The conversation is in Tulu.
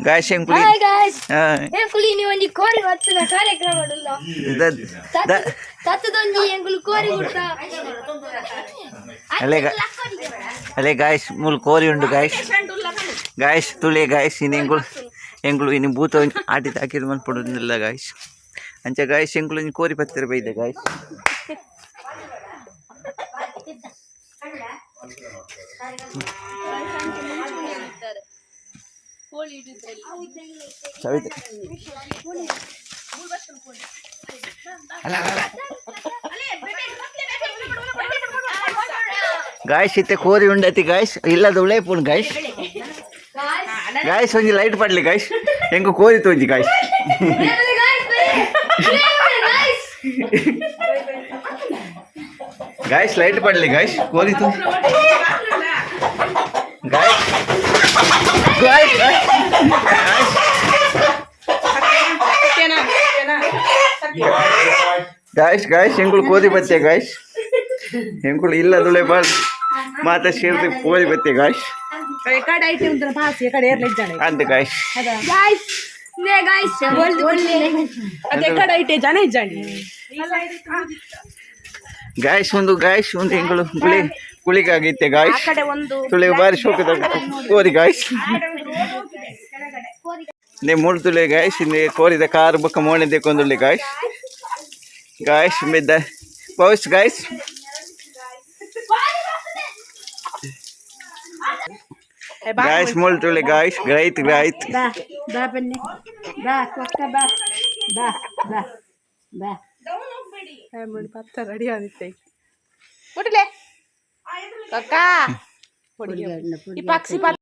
ಗಾಯ್ಸ್ ಎಂಕುಲಿ. Hi guys. ಹಾ. ಎಂಕುಲು ಇನಿ ಒಂಜಿ ಕೋರಿ ಬತ್ತಿನ ಕಾರ್ಯಕ್ರಮ ಉಲ್ಲ. ತತ್ತದೊಂಜಿ ಎಂಕುಲು ಕೋರಿ ಕೊಡ್ತಾ. ಅಲೆ ಅಲೆ ಗಾಯ್ಸ್, ಮೂಲು ಕೋರಿ ಉಂಡು ಗಾಯ್ಸ್. ಗಾಯ್ಸ್, ತುಳಿ ಗಾಯ್ಸ್, ಇನ್ನು ಎಂಕುಲು ಎಂಕುಲು ಇನ್ನು ಭೂತ ಆಟಿ ತಾಕಿದ ಮಲ್ಪೊಡುಂದಿಲ್ಲ ಗಾಯ್ಸ್. ಅಂಚ ಗಾಯ್ಸ್, ಎಂಕುಲು ಇನ್ನು ಕೋರಿ ಪತ್ತಿರ ಬೈದೆ ಗಾಯ್ಸ್. ಸವಿತೆ ಅಲ್ಲ ಅಲ್ಲ. ಗಾಯ್ಸ್, ಇತ್ತೆ ಕೋರಿ ಉಂಡತಿ ಗಾಯ್ಸ್. ಇಲ್ಲದ ಉಳೇಪುಂಡು ಗಾಯ್ಸ್. ಗಾಯ್ಸ್, ಒಂಜಿ ಲೈಟ್ ಪಡ್ಲಿ ಗಾಯ್ಸ್. ಎಂಕು ಕೋರಿ ತೋಜಿ ಗಾಯ್ಸ್. ಗಾಯ್ಸ್. ಗಾಯ್ಸ್, ಲೈಟ್ ಪಡ್ಲಿ ಗಾಯ್ಸ್, ಕೋರಿ ತೋ guys. Guys, guys, guys, guys, ಎಂಕುಲು ಕೋರಿ ಬತ್ತೆ ಗಾಯ್ಸ್. ಎಂಕುಲು ಇಲ್ಲದುಳೆ ಬಾಳ್ ಮಾತ ಸೇರ್ದು ಕೋರಿ ಬತ್ತೆ ಗಾಯ್ಸ್. ಎಕಡೆ ಐಟಮ್ ಪಾಸ್ ಎಕಡೆ ಏರ್ಲ ಇದ್ದಾನೆ. ಅಂತ ಗಾಯ್ಸ್. ಗಾಯ್ಸ್ ನೇ ಗಾಯ್ಸ್ ಗೋಲ್ಡ್. ಅದು ಎಕಡೆ ಐಟೆ ಜನ ಇದ್ದಾನೆ. ಗಾಯ್ಸ್, ಒಂದು ಗಾಯ್ಸ್, ಒಂದು ಎಂಕುಲು ಗುಳಿ ಗುಳಿಗಾಗಿತ್ತೆ ಗಾಯ್ಸ್. ಕಡೆ ಒಂದು. ತುಳಿ ಬಾರಿ ಶೋಕದ ಕೋರಿ ಗಾಯ್ಸ್. ನೇ ಮೂಳು ತುಳಿ ಗಾಯ್ಸ್. ಇಂದೆ ಕೋರಿದ ಕಾರ್ ಬೊಕ್ಕ ಮೋಣೆ ದೇಕೊಂದುಳ್ಳಿ ಗಾಯ್ಸ್. ಗಾಯ್ಸ್, ಮೆದ್ದ ಪೌಸ್ ಗಾಯ್ಸ್. ಗಾಯ್ಸ್, ಮೂಳು ತುಳಿ ಗಾಯ್ಸ್, ಗ್ರೈತ್ ಗ್ರೈತ್. ಬಾ ಬಾ, ಬನ್ನಿ ಬಾ, ಕೊಕ್ಕ ಬಾ ಬಾ ಬಾ ಬಾ. ಪತ್ತ ರೆಡಿ ಆದಿತ್ತೆ ಮುಟ್ಲೆ ಕಕ್ಕ. ಈ ಪಕ್ಷಿ ಪತ್ತ.